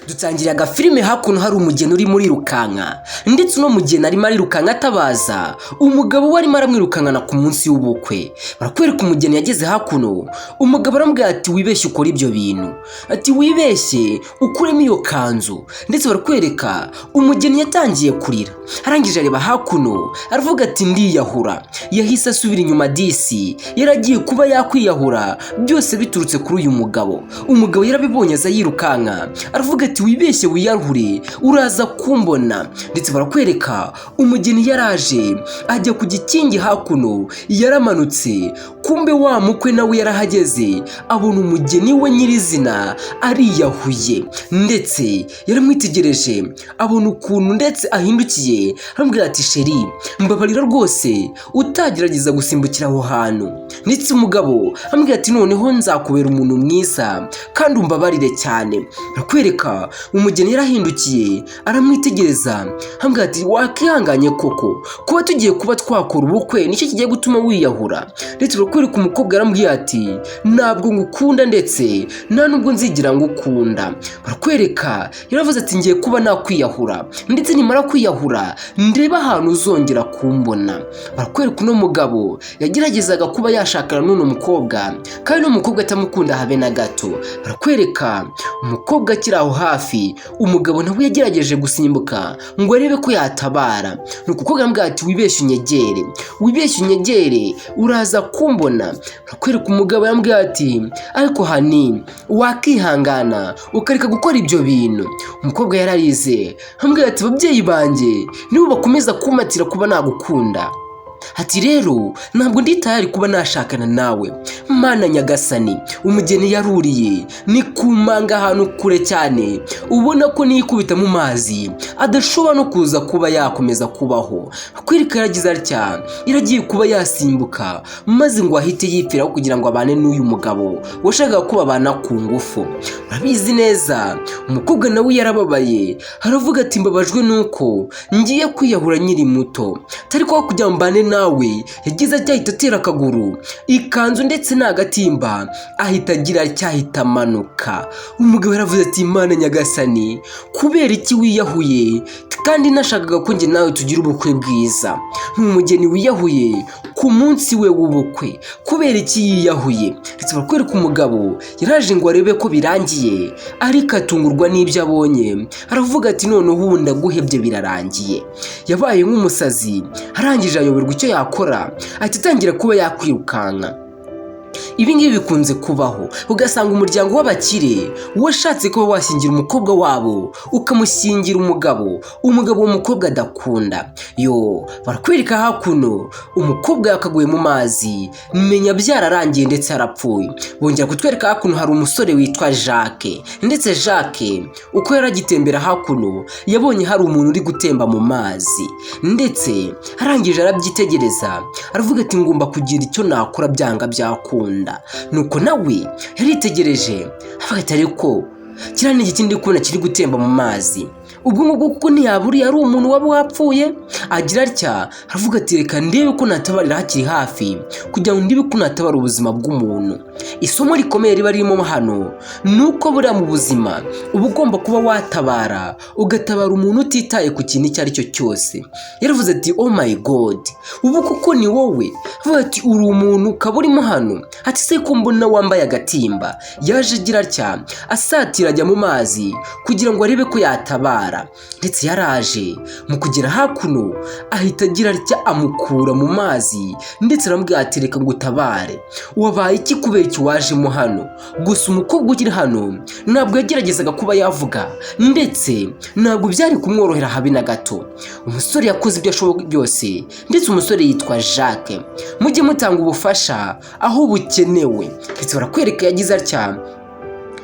Dutangira agafilime hakuno hari umugeni urimo urirukanka, ndetse uno mugeni arimo arirukanka atabaza umugabo we arimo aramwirukankana ku munsi w'ubukwe. Barakwereka umugeni yageze hakuno, umugabo aramubwira ati: "Wibeshye ukora ibyo bintu," ati: "Wibeshye ukuremo iyo kanzu." Ndetse barakwereka umugeni yatangiye kurira, arangije areba hakuno aravuga ati: "Ndiyahura." Yahise asubira inyuma, disi yaragiye kuba yakwiyahura, byose biturutse kuri uyu mugabo. Umugabo yarabibonye, aza yirukanka aravuga ati: "Wibeshye wiyahure, uraza kumbona." Ndetse barakwereka umugeni yaraje ajya ku gikingi hakuno, yaramanutse, kumbe wa mukwe nawe yarahageze, abona umugeni we nyirizina ariyahuye. Ndetse yaramwitegereje, abona ukuntu ndetse ahindukiye, aramubwira ati: "Chéri, mbabarira rwose, utagerageza gusimbukira aho hantu." Ndetse umugabo amubwira ati: "Noneho nzakubera umuntu mwiza kandi umbabarire cyane." Barakwereka umugeni yarahindukiye aramwitegereza, amubwira ati: "Wakihanganye koko, kuba tugiye kuba twakora ubukwe nicyo kigiye gutuma wiyahura?" Ndetse barakwereka umukobwa yaramubwiye ati: "Ntabwo ngukunda, ndetse nta nubwo nzigira ngukunda." Barakwereka yaravuze ati: "Ngiye kuba nakwiyahura, ndetse nimara kwiyahura ndebe ahantu uzongera kumbona." Barakwereka uno mugabo yageragezaga kuba yashakana n'uno mukobwa, kandi uno mukobwa atamukunda habe na gato. Barakwereka umukobwa akiri aho hafi, umugabo nawe yagerageje gusimbuka ngo arebe ko yatabara. Ni ukuvuga aramubwira ati: "Wibeshye unyegere, wibeshye unyegere, uraza kumbona." Barakwereka umugabo yambwiye ati: "Ariko honey, wakihangana ukareka gukora ibyo bintu." Umukobwa yararize, amubwira ati: "Ababyeyi banjye nibo bakomeza kumatira kuba nagukunda." Ati: "Rero ntabwo ndi tayari kuba nashakana nawe." Mana nyagasani, umugeni yaruriye ni ku manga ahantu kure cyane, ubona ko niyikubita mu mazi adashobora no kuza kuba yakomeza kubaho. Kwereka yaragize atya, iragiye kuba yasimbuka maze ngo ahite yipfiraho kugira ngo abane n'uyu mugabo washakaga ko babana ku ngufu. Urabizi neza, umukobwa nawe yarababaye, aravuga ati: "Mbabajwe nuko ngiye kwiyahura nkiri muto, atari ko kugira ngo mbane nawe." Yagize atya ahita atera akaguru ikanzu ndetse n'agatimba, ahita agira atya ahita amanuka. Umugabo yaravuze ati: "Imana nyagasani, kubera iki wiyahuye kandi nashakaga ko njye nawe tugira ubukwe bwiza?" Ni umugeni wiyahuye ku munsi we w'ubukwe. Kubera iki yiyahuye? Ndetse barakwereka umugabo yaraje ngo arebe ko birangiye, ariko atungurwa n'ibyo abonye, aravuga ati: "Noneho ubu ndaguhebye, birarangiye." Yabaye nk'umusazi, arangije ayoberwa icyo yakora, ahita atangira kuba yakwirukanka. Ibi ngibi bikunze kubaho, ugasanga umuryango w'abakire washatse kuba washyingira umukobwa wabo, ukamushyingira umugabo uwo mukobwa adakunda. Yo barakwereka hakuno umukobwa yakaguye mu mazi, menya byararangiye ndetse yarapfuye. Bongera kutwereka hakuno hari umusore witwa Jacques. Ndetse Jacques uko yaragitembera hakuno, yabonye hari umuntu uri gutemba mu mazi, ndetse arangije arabyitegereza, aravuga ati: "Ngomba kugira icyo nakora byanga byakunda." Nuko nawe yaritegereje, avuga ati: "Ariko kiriya ni igiki ndi kubona kiri gutemba mu mazi?" Ubwo ngubwo kuko ntiyaburiye ari umuntu waba wapfuye. Agira atya aravuga ati: "Reka ndebe ko natabarira hakiri hafi kugira ngo ndebe ko natabara ubuzima bw'umuntu." Isomo rikomeye riba ririmo hano ni uko buriya mu buzima uba ugomba kuba watabara, ugatabara umuntu utitaye ku kintu icyo ari cyo cyose. Yaravuze ati: "Oh my God, ubu kuko ni wowe?" Avuga ati: "Uri umuntu ukaba urimo hano?" Ati: "Se ko mbona wambaye agatimba?" Yaje agira atya asatira ajya mu mazi kugira ngo arebe ko yatabara. Ndetse yaraje mu kugera hakuno, ahita agira atya amukura mu mazi, ndetse aramubwira ati: "Reka ngo utabare, wabaye iki? Kubera iki wajemo hano?" Gusa umukobwa ukiri hano ntabwo yageragezaga kuba yavuga, ndetse ntabwo byari kumworohera habe na gato. Umusore yakoze ibyo ashoboye byose, ndetse umusore yitwa Jacques. Mujye mutanga ubufasha aho bukenewe. Ndetse barakwereka yagize atya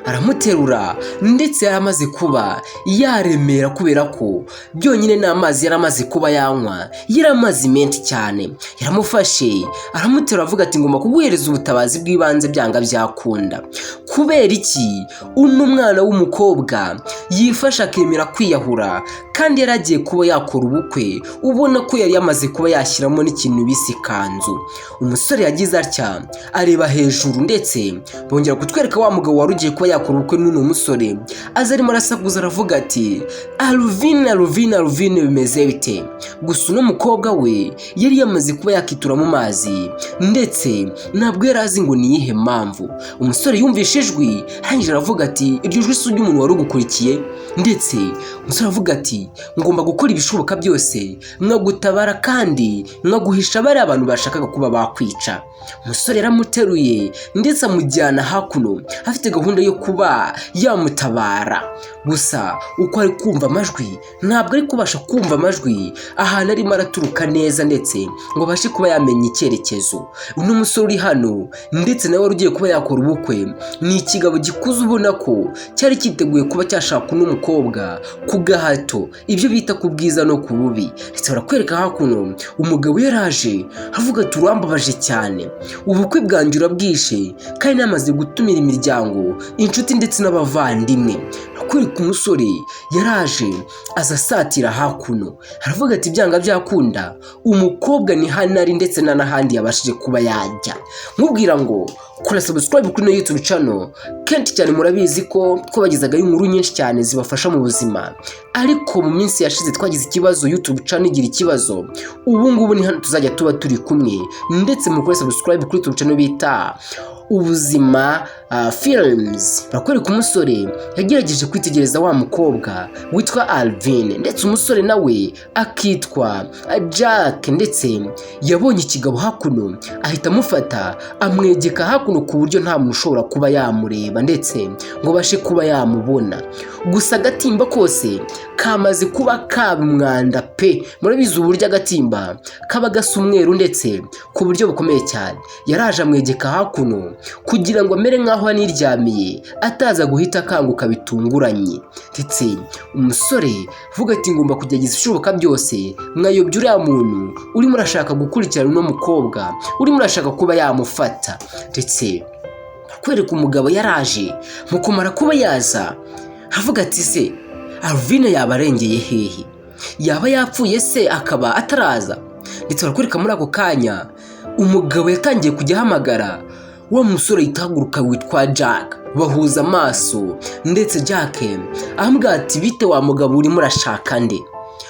aramuterura, ndetse yari amaze kuba yaremera kubera ko byonyine n'amazi yari amaze kuba yanywa yari amazi menshi cyane. Yaramufashe aramuterura, avuga ati: "Ngomba kuguhereza ubutabazi bw'ibanze byanga byakunda." Kubera iki uno mwana w'umukobwa yifashe akemera kwiyahura kandi yari agiye kuba yakora ubukwe, ubona ko yari yamaze kuba yashyiramo n'ikintu bise ikanzu? Umusore yagize atya areba hejuru, ndetse bongera kutwereka wa mugabo wari ugiye kuba yakora ubukwe n'uno musore, aza arimo arasakuza, aravuga ati: "Alvin, Alvin, Alvin, bimeze bite?" Gusa uno mukobwa we yari yamaze kuba yakitura mu mazi, ndetse ntabwo yari azi ngo ni iyihe mpamvu. Umusore yumvishe ijwi, arangije aravuga ati: "Iryo jwi si umuntu wari ugukurikiye?" Ndetse umusore aravuga ati: "Ngomba gukora ibishoboka byose nkagutabara kandi nkaguhisha bariya abantu bashakaga kuba bakwica." Umusore yaramuteruye ndetse amujyana hakuno, afite gahunda yo kuba yamutabara. Gusa uko ari kumva amajwi, ntabwo ari kubasha kumva amajwi ahantu arimo araturuka neza, ndetse ngo abashe kuba yamenya icyerekezo. Uno musore uri hano, ndetse nawe wari ugiye kuba yakora ubukwe, ni ikigabo gikuze, ubona ko cyari cyiteguye kuba cyashaka uno mukobwa ku gahato, ibyo bita ku bwiza no ku bubi. Ndetse barakwereka hakuno umugabo yaraje avuga ati: "Urambabaje cyane, ubukwe bwanjye urabwishe kandi namaze gutumira imiryango, inshuti ndetse n'abavandimwe." Barakwereka umusore yaraje aza asatira hakuno, aravuga ati: "Byanga byakunda umukobwa ni hano ari, ndetse nta n'ahandi yabashije kuba yajya." Nkubwira ngo kora subscribe kuri ino YouTube channel. Kenshi cyane murabizi ko twabagezagaho inkuru nyinshi cyane zibafasha mu buzima, ariko mu minsi yashize twagize ikibazo, YouTube channel igira ikibazo. Ubu ngubu ni hano tuzajya tuba turi kumwe, ndetse mukore subscribe kuri YouTube channel bita Ubuzima Films. Barakwereka umusore yagerageje kwitegereza wa mukobwa witwa Alvin, ndetse umusore nawe akitwa Jack. Ndetse yabonye ikigabo hakuno, ahita amufata amwegeka hakuno ku buryo nta muntu ushobora kuba yamureba ndetse ngo abashe kuba yamubona. Gusa agatimba kose kamaze kuba kaba umwanda pe. Murabizi uburyo agatimba kaba gasa umweru, ndetse ku buryo bukomeye cyane. Yaraje amwegeka hakuno kugira ngo amere nk'aho aniryamiye, ataza guhita akanguka bitunguranye. Ndetse umusore avuga ati: "Ngomba kugerageza ibishoboka byose mwayobya uriya muntu urimo urashaka gukurikirana uno mukobwa, urimo urashaka kuba yamufata." Ndetse kwereka umugabo yaraje, mu kumara kuba yaza avuga ati: "Se Alvine yaba arengeye hehe? Yaba yapfuye se akaba ataraza?" Ndetse barakwereka muri ako kanya umugabo yatangiye kujya ahamagara wa musore, yitahaguruka witwa Jack, bahuza amaso. Ndetse Jack aramubwira ati: "Bite wa mugabo, urimo urashaka nde?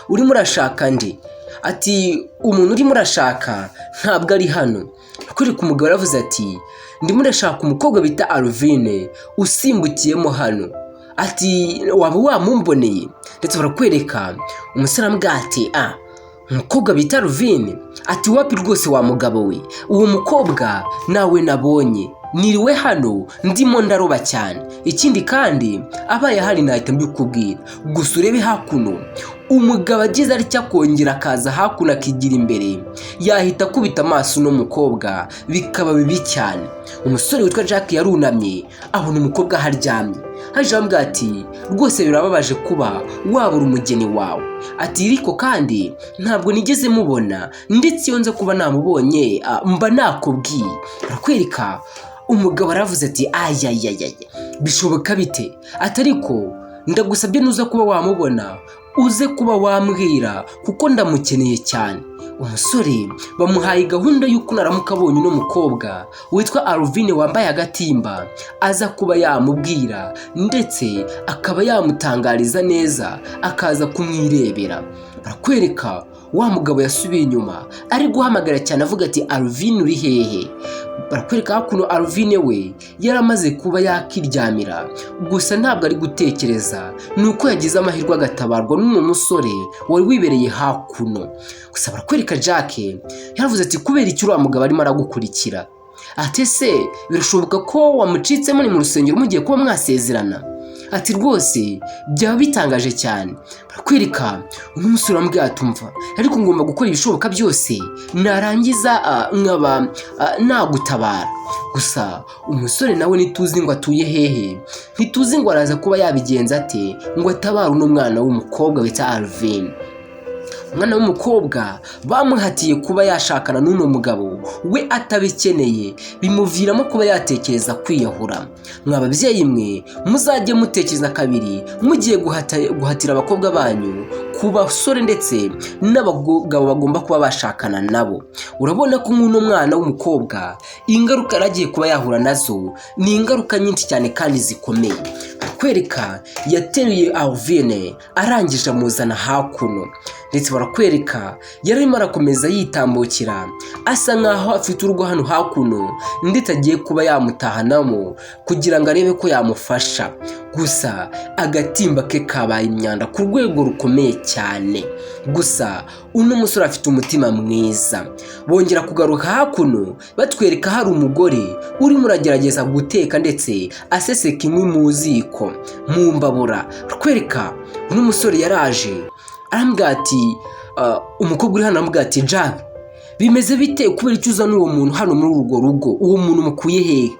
Urimo urashaka nde?" Ati: "Umuntu urimo urashaka ntabwo ari hano." Kwereka umugabo aravuze ati: "Ndimo urashaka umukobwa bita Alvine usimbukiyemo hano." Ati: "Waba wamumboneye?" Ndetse barakwereka umusore aramubwira ati: "Ah, umukobwa bita Alvine?" Ati: "Wapi rwose wa mugabo we, uwo mukobwa nawe nabonye, niriwe hano ndimo ndaroba cyane. Ikindi kandi abaye ahari nahita mbikubwira." Gusa urebe hakuno, umugabo agize atya akongera akaza hakuno akigira imbere, yahita akubita amaso uno mukobwa bikaba bibi cyane. Umusore witwa Jack yarunamye abona umukobwa aho aryamye, haje aramubwira ati: "Rwose birababaje kuba wabura umugeni wawe." Ati: "Ariko kandi ntabwo nigeze mubona, ndetse iyo nza kuba namubonye mba nakubwiye." Barakwereka umugabo aravuze ati: "Ayayayaya, bishoboka bite?" Ati: "Ariko ndagusabye nuza kuba wamubona uze kuba wambwira kuko ndamukeneye cyane." Umusore bamuhaye gahunda y'uko naramuka abonye uno mukobwa witwa Alvine wambaye agatimba, aza kuba yamubwira ndetse akaba yamutangariza neza, akaza kumwirebera. Barakwereka wa mugabo yasubiye inyuma ari guhamagara cyane, avuga ati: "Alvine, uri hehe?" Barakwereka hakuno Alvine we yaramaze kuba yakiryamira, gusa ntabwo ari gutekereza, ni uko yagize amahirwe agatabarwa n'uno musore wari wibereye hakuno. Gusa barakwereka Jack yaravuze ati: "Kubera icyo uriya mugabo arimo aragukurikira?" Ati: "Ese birashoboka ko wamucitsemo ni mu rusengero mugiye kuba mwasezerana?" Ati: "Rwose byaba bitangaje cyane." Barakwereka uno musore wambwiye atumva: "Ariko ngomba gukora ibishoboka byose narangiza nkaba nagutabara." Gusa umusore nawe ntituzi ngo atuye hehe, ntituzi ngo araza kuba yabigenza ate ngo atabare uno mwana w'umukobwa bita Alvin. Umwana w'umukobwa bamuhatiye kuba yashakana n'uno mugabo we atabikeneye, bimuviramo kuba yatekereza kwiyahura. Mwa babyeyi mwe, muzajye mutekereza kabiri mugiye guhatira abakobwa banyu kuba bashakana n'abagabo. Ku basore ndetse n'abagabo bagomba kuba bashakana nabo, urabona ko nk'uno mwana w'umukobwa ingaruka yari agiye kuba yahura nazo ni ingaruka nyinshi cyane kandi zikomeye. Barakwereka yateruye Alvine, arangije amuzana hakuno, ndetse barakwereka yari arimo arakomeza yitambukira asa nkaho afite urugo hano hakuno, ndetse agiye kuba yamutahanamo kugira ngo arebe ko yamufasha. Gusa agatimba ke kabaye imyanda ku rwego rukomeye cyane. Gusa uno musore afite umutima mwiza. Bongera kugaruka hakuno, batwereka hari umugore urimo uragerageza guteka ndetse aseseka inkwi mu ziko, mu mbabura. Barakwereka uno musore yaraje arambwira ati, umukobwa uri hano aramubwira ati: "Jack, bimeze bite? Kubera icyo uzana uwo muntu hano muri urwo rugo? Uwo muntu mukuye hehe?"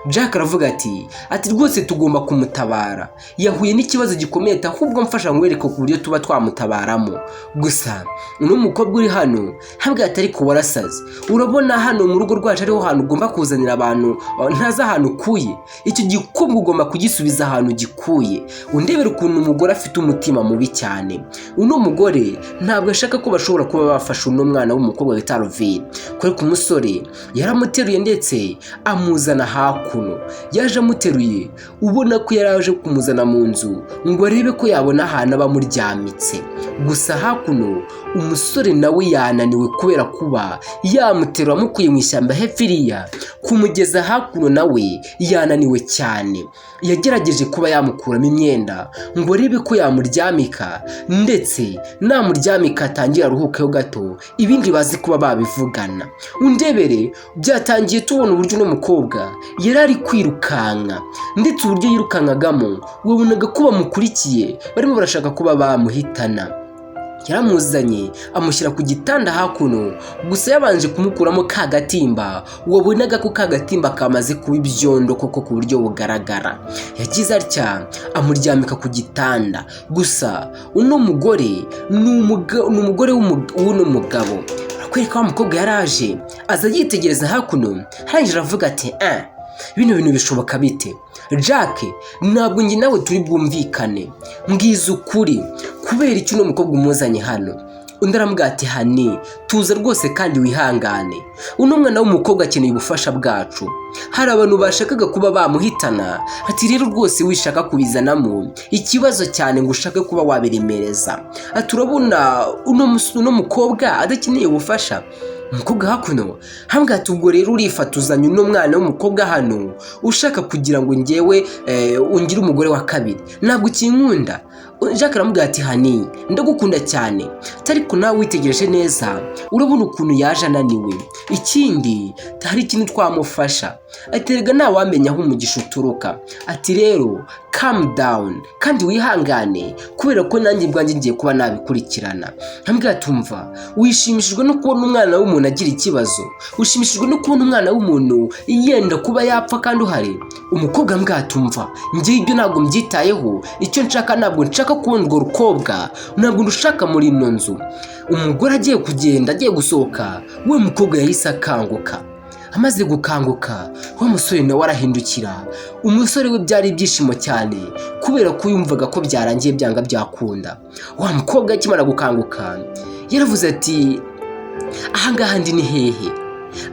Jack aravuga ati: "Rwose tugomba kumutabara, yahuye n'ikibazo gikomeye, ahubwo mfasha nkwereke ku buryo tuba twamutabaramo." Gusa uno mukobwa uri hano habwa ati: "Ariko warasaze? Urabona hano mu rugo rwacu ariho hantu ugomba kuzanira abantu ntazi ahantu ukuye? Icyo gikumwe ugomba kugisubiza ahantu gikuye." Undebera ukuntu umugore afite umutima mubi cyane. Uno mugore ntabwo ashaka ko bashobora kuba bafasha uno mwana w'umukobwa wita Alvin, kubera ko umusore yaramuteruye ndetse amuzana hakuno. Yaje amuteruye, ubona ko yari aje kumuzana mu nzu ngo arebe ko yabona ahantu aba amuryamitse. Gusa hakuno umusore nawe yananiwe kubera kuba yamuterura amukuye mu ishyamba hepfo iriya kumugeza hakuno, nawe yananiwe cyane. Yagerageje kuba yamukuramo imyenda ngo arebe ko yamuryamika, ndetse namuryamika atangira aruhukeho gato, ibindi bazi kuba babivugana. Undebere byatangiye tubona uburyo uno mukobwa yari ari kwirukanka, ndetse uburyo yirukankagamo wabonaga ko bamukurikiye, barimo barashaka kuba bamuhitana. Yaramuzanye amushyira ku gitanda hakuno, gusa yabanje kumukuramo ka gatimba. Wabonaga ko ka gatimba kamaze kuba ibyondo koko ku buryo bugaragara. Yagize atya amuryamika ku gitanda. Gusa uno mugore ni umugore w'uno mugabo. Barakwereka wa mukobwa yaraje aza yitegereza hakuno, arangije aravuga ati: "Eh, bino bintu bishoboka bite? Jack, ntabwo njye nawe turi bwumvikane. Mbwiza ukuri, kubera icyo uno mukobwa umuzanye hano?" Undi aramubwira ati: "Honey, tuza rwose kandi wihangane. Uno mwana w'umukobwa akeneye ubufasha bwacu, hari abantu bashakaga kuba bamuhitana." Ati: "Rero rwose wishaka kubizanamo ikibazo cyane ngo ushake kuba wabiremereza." Ati: "Urabona uno mukobwa adakeneye ubufasha?" Umukobwa hakuno hambwa ati: "Ubwo rero urifatuzanya uno mwana w'umukobwa hano, ushaka kugira ngo ngewe ungire umugore wa kabiri? Ntabwo ukinkunda?" Jacques aramubwira ati: "Honey, ndagukunda cyane, ariko nawe witegereje neza urabona ukuntu yaje ananiwe. Ikindi, hari ikintu twamufasha." Ati: "Erega ntawamenya aho umugisha uturuka." Ati: "Rero calm down kandi wihangane, kubera ko nanjye ubwanjye ngiye kuba nabikurikirana." Nkambwira ati: "Umva, wishimishijwe no kubona umwana w'umuntu agira ikibazo? Ushimishijwe no kubona umwana w'umuntu yenda kuba yapfa kandi uhari?" Umukobwa ambwira ati: "Umva, njye ibyo ntabwo mbyitayeho. Icyo nshaka, ntabwo nshaka kubona urwo rukobwa, ntabwo ndushaka muri ino nzu." Umugore agiye kugenda, agiye gusohoka, we mukobwa yahise akanguka. Amaze gukanguka, wa musore nawe arahindukira. Umusore we byari ibyishimo cyane kubera ko yumvaga ko byarangiye byanga byakunda. Wa mukobwa akimara gukanguka yaravuze ati: "Ahangaha ndi ni hehe?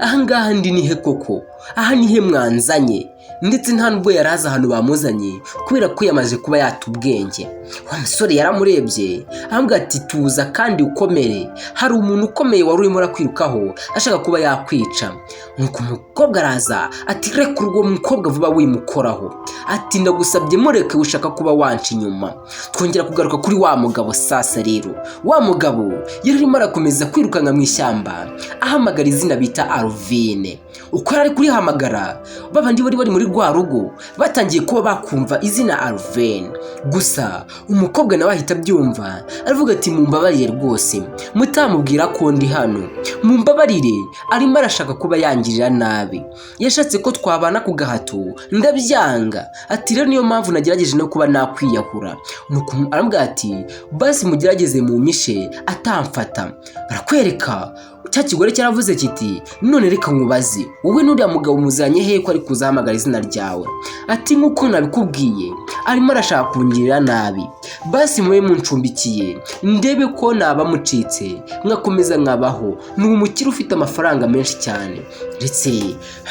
Ahangaha ndi ni he koko? Aha ni he mwanzanye?" Ndetse nta nubwo yari azi ahantu bamuzanye kubera ko yamaze kuba yata ubwenge. Wa musore yaramurebye aramubwira ati: "Tuza kandi ukomere, hari umuntu ukomeye wari urimo arakwirukaho ashaka kuba yakwica." Nuko umukobwa araza ati: "Reka urwo mukobwa vuba, wimukoraho." Ati: "Ndagusabye mureke, ushaka kuba wanca inyuma." Twongera kugaruka kuri wa mugabo. Sasa rero wa mugabo yari arimo arakomeza kwirukanka mu ishyamba ahamagara izina bita Alvine. Uko yari ari kurihamagara, babandi bari bari muri rwa rugo batangiye kuba bakumva izina Alvine. Gusa umukobwa nawe ahita abyumva, aravuga ati: "Mumbabarire rwose, mutamubwira ko ndi hano. Mumbabarire, arimo arashaka kuba yangirira nabi. Yashatse ko twabana ku gahato ndabyanga." Ati: "Rero niyo mpamvu nagerageje no kuba nakwiyahura." Nuko aramubwira ati: "Basi mugerageze mumishe atamfata." Barakwereka cya kigore cyaravuze kiti: "None reka nkubaze, wowe n'uriya mugabo muzanye hehe ko ari kuzahamagara izina ryawe?" Ati: "Nk'uko nabikubwiye, arimo arashaka kungirira nabi." Basi mube muncumbikiye ndebe ko naba mucitse nkakomeza nkabaho. Ni umukire ufite amafaranga menshi cyane. Ndetse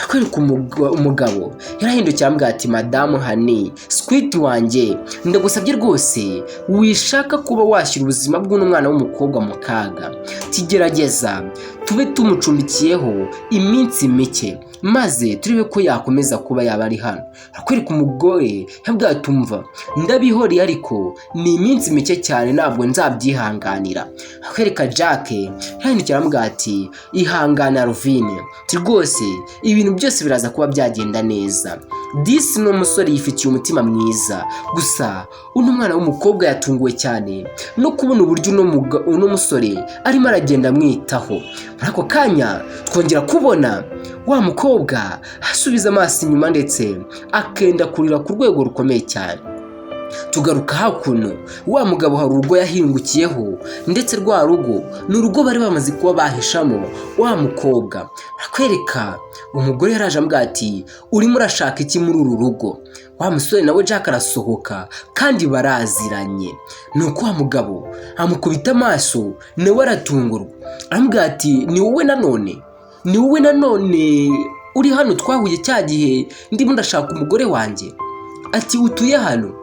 akwereka umugabo yarahindukiye, aramubwira ati: "Madamu, honey, sweet wanjye, ndagusabye rwose, wishaka kuba washyira ubuzima bw'uno mwana w'umukobwa mu kaga. Tigerageza tube tumucumbikiyeho iminsi mike, maze turebe ko yakomeza kuba yaba ari hano." Akwereka umugore yabwiye ati: "Umva, ndabihoriye, ariko ni iminsi mike cyane, ntabwo nzabyihanganira." Akwereka Jack yahindukira, aramubwira ati: "Ihangane Alvine, rwose ibintu byose biraza kuba byagenda neza. Disi ni umusore yifitiye umutima mwiza." Gusa uno mwana w'umukobwa yatunguwe cyane no kubona uburyo uno musore arimo aragenda amwitaho. Muri ako kanya twongera kubona wa mukobwa asubiza amaso inyuma, ndetse akenda kurira ku rwego rukomeye cyane. Tugaruka hakuno, wa mugabo hari urugo yahingukiyeho, ndetse rwa rugo ni urugo bari bamaze kuba bahishamo wa mukobwa. Akwereka umugore yaraje, amubwira ati: "Urimo urashaka iki muri uru rugo?" Wa musore nawe Jack arasohoka kandi baraziranye. Nuko wa mugabo amukubita amaso, nawe aratungurwa, aramubwira ati: "Ni wowe nanone, ni wowe nanone uri hano? Twahuye cya gihe ndimo ndashaka umugore wanjye." Ati: "Utuye hano?"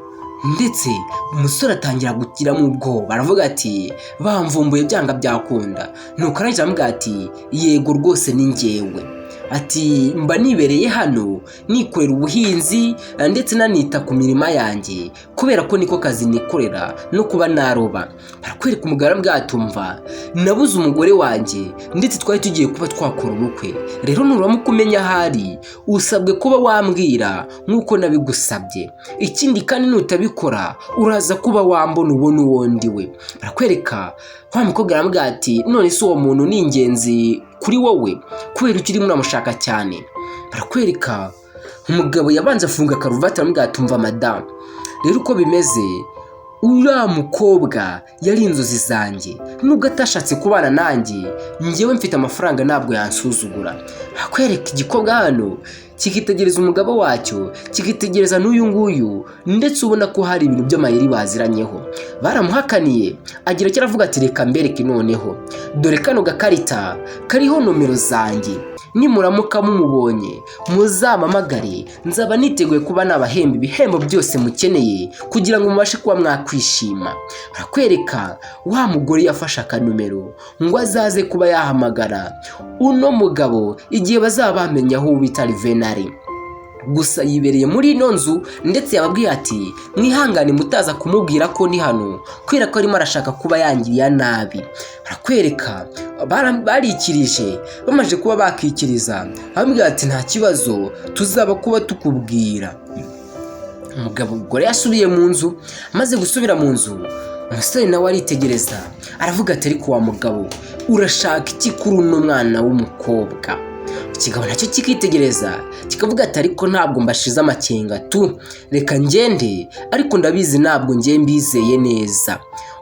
Ndetse umusore atangira gukiramo ubwoba, aravuga ati: "Bamvumbuye byanga byakunda." Nuko arangije aramubwira ati: "Yego rwose, ni njyewe." Ati: "Mba nibereye hano nikorera ubuhinzi, ndetse nanita ku mirima yanjye, kubera ko niko kazi nikorera no kuba naroba." Barakwereka umugabo bwatumva: "Nabuze umugore wanjye, ndetse twari tugiye kuba twakora ubukwe. Rero nuramuka umenya ahari, usabwe kuba wambwira nk'uko nabigusabye. Ikindi kandi nutabikora, uraza kuba wambona ubona uwo ndi we." Barakwereka wa mukobwa aramubwira ati: "None se uwo muntu ni ingenzi kuri wowe? Kubera icyo urimo uramushaka cyane?" Barakwereka umugabo yabanza afunga karuvati, aramubwira ati: "Umva madamu, rero uko bimeze, uriya mukobwa yari inzozi zanjye. Nubwo atashatse kubana nanjye, njyewe mfite amafaranga, ntabwo yansuzugura." Akwereka igikobwa hano kikitegereza umugabo wacyo, kikitegereza n'uyu nguyu, ndetse ubona ko hari ibintu by'amayeri baziranyeho. Baramuhakaniye, agira icyo aravuga ati: "Reka mbereke noneho, dore kano gakarita kariho nomero zanjye. Nimuramuka mumubonye muzampamagare, nzaba niteguye kuba nabahemba ibihembo byose mukeneye kugira ngo mubashe kuba mwakwishima." Barakwereka wa mugore yafashe akanomero ngo azaze kuba yahamagara uno mugabo igihe bazaba bamenya aho bita Rivenari. Gusa yibereye muri ino nzu, ndetse yababwiye ati: "Mwihangane mutaza kumubwira ko ni hano, kubera ko arimo arashaka kuba yangiriya nabi." Barakwereka barikirije, bamaze kuba bakikiriza, bamubwira ati: "Nta kibazo, tuzaba kuba tukubwira." Umugabo umugore yasubiye mu nzu. Amaze gusubira mu nzu, umusore nawe aritegereza, aravuga ati: "Ariko wa mugabo, urashaka iki kuri uno mwana w'umukobwa?" Ikigabo nacyo kikitegereza, kikavuga ati: "Ariko ntabwo mbashize amakenga tu, reka ngende, ariko ndabizi ntabwo ngiye mbizeye neza."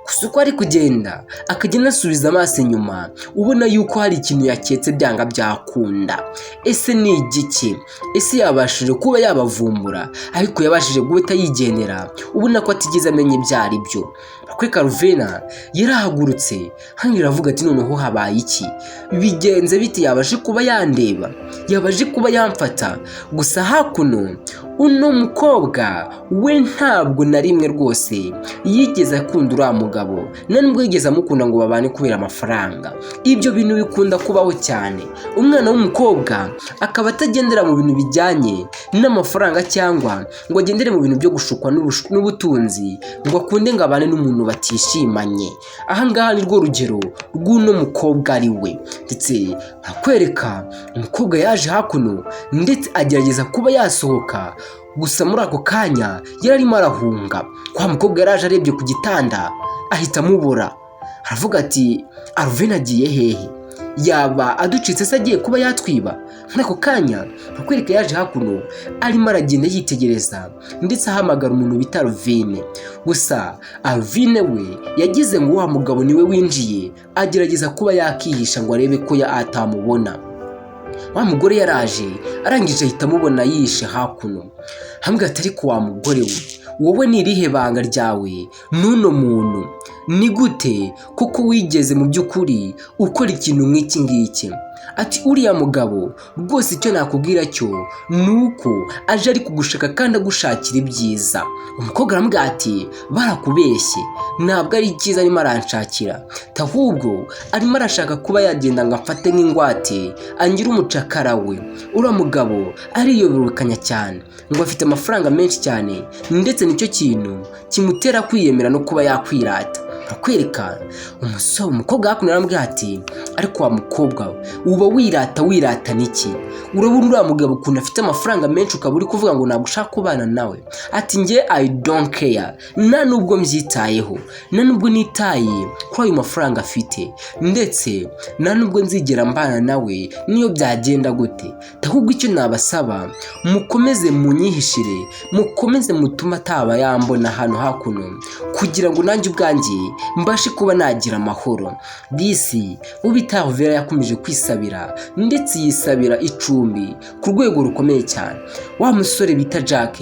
Gusa uko ari kugenda akagenda asubiza amaso inyuma, ubona yuko hari ikintu yaketse byanga byakunda. Ese ni igiki? Ese yabashije kuba yabavumbura? Ariko yabashije guhita yigendera, ubona ko atigeze amenya ibyo ari byo. Kuri Karuvena yarahagurutse hano, iravuga ati: "Noneho habaye iki? Bigenze bite? Yabashe kuba yandeba, yabashe kuba yamfata?" Gusa hakuno uno mukobwa we ntabwo na rimwe rwose yigeze akunda uriya mugabo, nta nubwo yigeze amukunda ngo babane kubera amafaranga. Ibyo bintu bikunda kubaho cyane, umwana w'umukobwa akaba atagendera mu bintu bijyanye n'amafaranga, cyangwa ngo agendere mu bintu byo gushukwa n'ubutunzi, ngo akunde ngo abane n'umuntu batishimanye. Ahangaha ni rwo rugero rw'uno mukobwa ari we. Ndetse barakwereka umukobwa yaje hakuno, ndetse agerageza kuba yasohoka. Gusa muri ako kanya yari arimo arahunga, kwa mukobwa yaraje arebye ku gitanda ahita amubura, aravuga ati: "Aruvena agiye hehe? Yaba aducitse se? Agiye kuba yatwiba?" Muri ako kanya bakwereka yaje hakuno, arimo aragenda yitegereza, ndetse ahamagara umuntu bita Alvine. Gusa Alvine we yagize ngo wa mugabo niwe winjiye, agerageza kuba yakihisha ngo arebe ko ya atamubona. Wa mugore yaraje, arangije ahita amubona yihishe hakuno, hamwe ati: "Ariko wa mugore we, Wowe ni irihe banga ryawe n'uno muntu? Ni gute kuko wigeze mu by'ukuri ukora ikintu nk'iki ngiki?" Ati: "Uriya mugabo rwose, icyo nakubwira cyo ni uko aje ari kugushaka kandi agushakira ibyiza." Umukobwa aramubwira ati: "Barakubeshye, ntabwo ari icyiza arimo aranshakira, ahubwo arimo arashaka kuba yagenda ngo amfate nk'ingwate, angire umucakara we. Uriya mugabo ariyoberukanya cyane, ngo afite amafaranga menshi cyane, ndetse nicyo kintu kimutera kwiyemera no kuba yakwirata." Arakwereka umusore, umukobwa hakuno aramubwira ati: "Ariko wa mukobwa we, uba wirata, wiratana iki? Urabona uriya mugabo ukuntu afite amafaranga menshi, ukaba uri kuvuga ngo ntabwo ushaka kubana nawe." Ati: "Njye I don't care, nta nubwo mbyitayeho, nta nubwo nitaye kuri ayo mafaranga afite, ndetse nta nubwo nzigera mbana nawe niyo byagenda gute. Ahubwo icyo nabasaba, mukomeze munyihishire, mukomeze mutume ataba yambona hano hakuno, kugira ngo nanjye ubwanjye mbashe kuba nagira amahoro." Disi ubita Vera yakomeje kwisabira, ndetse yisabira icumbi ku rwego rukomeye cyane. Wa musore bita Jack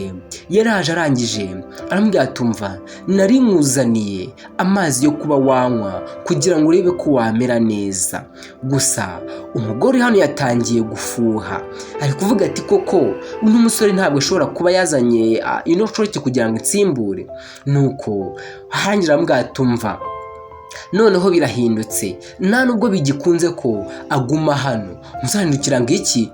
yaraje, arangije aramubwira ati: "Umva, nari nkuzaniye amazi yo kuba wanywa kugira ngo urebe ko wamera neza." Gusa umugore hano yatangiye gufuha, ari kuvuga ati: "Koko uno musore ntabwo ashobora kuba yazanye ino shoreke kugira ngo insimbure?" Nuko arangira aramubwira ati: "Umva, noneho birahindutse, nta nubwo bigikunze ko aguma hano." Muzahindukira ngo iki?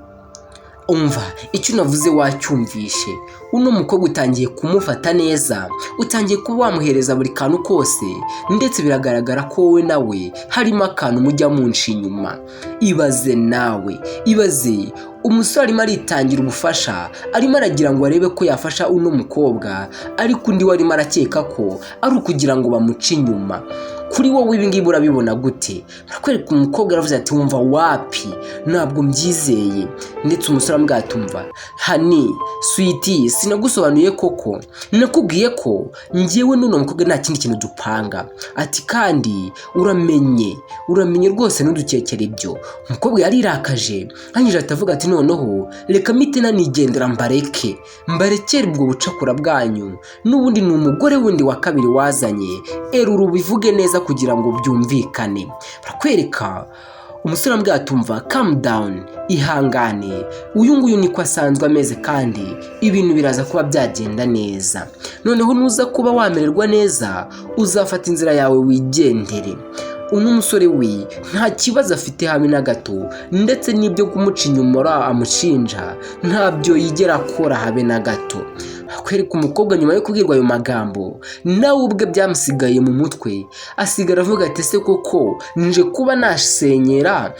"Umva, icyo navuze wacyumvishe. Uno mukobwa utangiye kumufata neza, utangiye kuba wamuhereza buri kantu kose, ndetse biragaragara ko wowe nawe harimo akantu mujya munca inyuma. Ibaze nawe, ibaze umusore arimo aritangira ubufasha, arimo aragira ngo arebe ko yafasha uno mukobwa, ariko undi we arimo arakeka ko ari ukugira ngo bamuce inyuma. Kuri wowe ibi ngibi urabibona gute?" Barakwereka umukobwa aravuze ati: "Wumva, wapi, ntabwo mbyizeye." Ndetse umusore aramubwira ati: "Umva honey, sweetie, sinagusobanuye koko? Nakubwiye ko njyewe n'uno mukobwa nta kindi kintu dupanga." Ati: "Kandi uramenye, uramenye rwose ntudukekere ibyo." Umukobwa yarirakaje, arangije ahita avuga ati: "Noneho reka mpite nanigendera, mbareke, mbarekere ubwo bucakura bwanyu. N'ubundi ni umugore wundi wa kabiri wazanye, erura ubivuge neza kugira ngo byumvikane." Barakwereka umusore aramubwira ati: "Umva, calm down, ihangane, uyu nguyu niko asanzwe ameze, kandi ibintu biraza kuba byagenda neza. Noneho nuza kuba wamererwa neza, uzafata inzira yawe wigendere." Uno musore we nta kibazo afite habe na gato, ndetse n'ibyo kumuca inyuma amushinja ntabyo yigera akora habe na gato. Akwereka umukobwa nyuma yo kubwirwa ayo magambo, nawe ubwe byamusigaye mu mutwe, asigara avuga ati: "Ese koko nje kuba nasenyera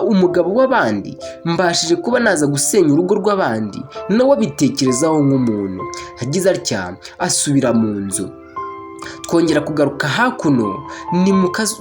umugabo w'abandi? Mbashije kuba naza gusenya urugo rw'abandi?" Nawe abitekerezaho nk'umuntu. Yagize atya asubira mu nzu. Twongera kugaruka hakuno ni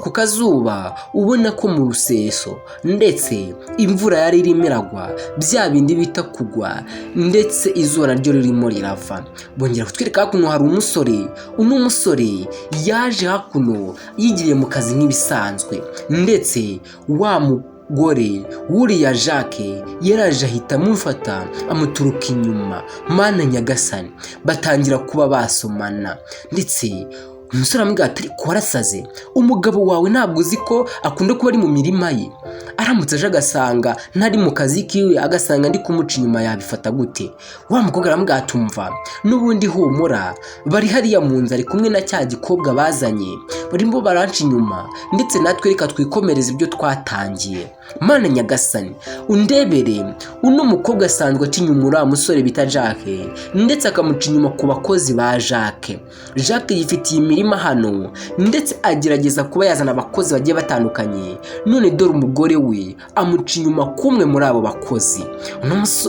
ku kazuba, ubona ko mu ruseso, ndetse imvura yari irimo iragwa, bya bindi bita kugwa, ndetse izuba naryo ririmo rirava. Bongera kutwereka hakuno hari umusore. Uno musore yaje hakuno yigiriye mu kazi nk'ibisanzwe, ndetse wa mugore wuriya Jacques yaraje ahita amufata, amuturuka inyuma. Mana nyagasani, batangira kuba basomana, ndetse umusore aramubwira ati: "Ariko warasaze, umugabo wawe ntabwo uzi ko akunda kuba ari mu mirima ye? Aramutse aje agasanga ntari mu kazi kiwe, agasanga ndi kumuca inyuma, yabifata gute?" Wa mukobwa aramubwira ati: "Umva, n'ubundi humura, bari hariya mu nzu, ari kumwe na cya gikobwa bazanye, barimo baranca inyuma, ndetse natwe reka twikomereze ibyo twatangiye." Mana nyagasani, undebere uno mukobwa asanzwe aca inyuma uriya musore bita Jacques, ndetse akamuca inyuma ku bakozi ba Jacques. Jacques yifitiye imirima hano, ndetse agerageza kuba yazana abakozi bagiye batandukanye. None dore umugore we amuca inyuma k'umwe muri abo bakozi.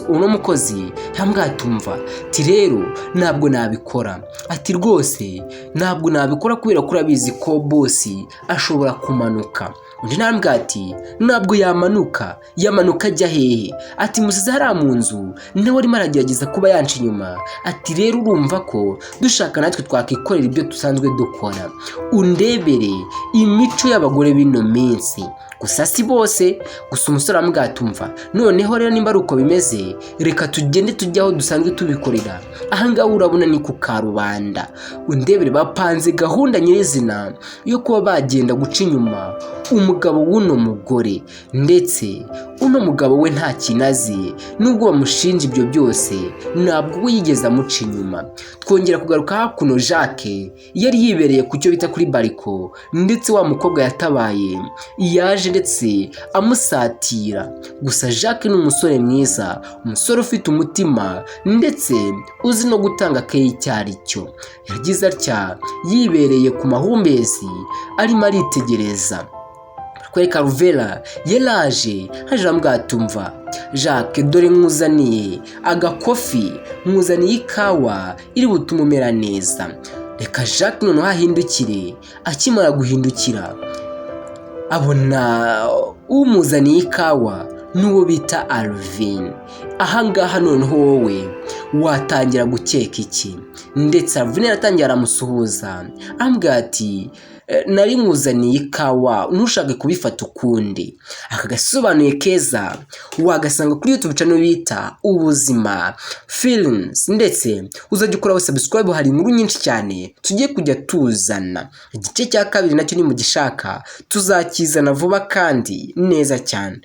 Uno mukozi yambwatumva ati: "Rero ntabwo nabikora." Ati: "Rwose ntabwo nabikora kubera ko urabizi ko boss ashobora kumanuka." Undi narambwira ati: "Ntabwo yamanuka, yamanuka ajya hehe?" Ati: "Musize hariya mu nzu, nawe arimo aragerageza kuba yanca inyuma." Ati: "Rero urumva ko dushaka natwe twakikorera ibyo dusanzwe dukora." Undebere imico y'abagore b'ino minsi. Gusa si bose. Gusa umusore aramubwira ati: "Umva noneho rero, nimba ari uko bimeze, reka tugende tujye aho dusanzwe tubikorera. Ahangaha urabona ni ku karubanda." Undebere, bapanze gahunda nyirizina yo kuba bagenda guca inyuma umugabo w'uno mugore, ndetse uno mugabo we nta kintu azi. Nubwo bamushinja ibyo byose, ntabwo we yigeze amuca inyuma. Twongera kugaruka hakuno, Jacques yari yibereye ku cyo bita kuri balcon, ndetse wa mukobwa yatabaye yaje ndetse amusatira. Gusa Jacques ni umusore mwiza, umusore ufite umutima ndetse uzi no gutanga keya icyo ari cyo. Yagize atya, yibereye ku mahumbezi arimo aritegereza, kwereka Ruvera yaraje haje, aramubwira ati: "Umva Jacques, dore nkuzaniye agakofi, nkuzaniye ikawa iri butume umera neza." Reka Jacques noneho ahindukire. Akimara guhindukira, abona umuzaniye ikawa n'uwo bita Alvin. Ahangaha noneho wowe watangira gukeka iki? Ndetse Alvin aratangira aramusuhuza, amubwira ati: "Nari nkuzaniye ikawa, ntushake kubifata ukundi." Aka gasobanuye keza wagasanga kuri YouTube channel bita Ubuzima Films, ndetse uzajya ukoraho subscribe. Hari inkuru nyinshi cyane tugiye kujya tuzana. Igice cya kabiri nacyo nimugishaka tuzakizana vuba kandi neza cyane.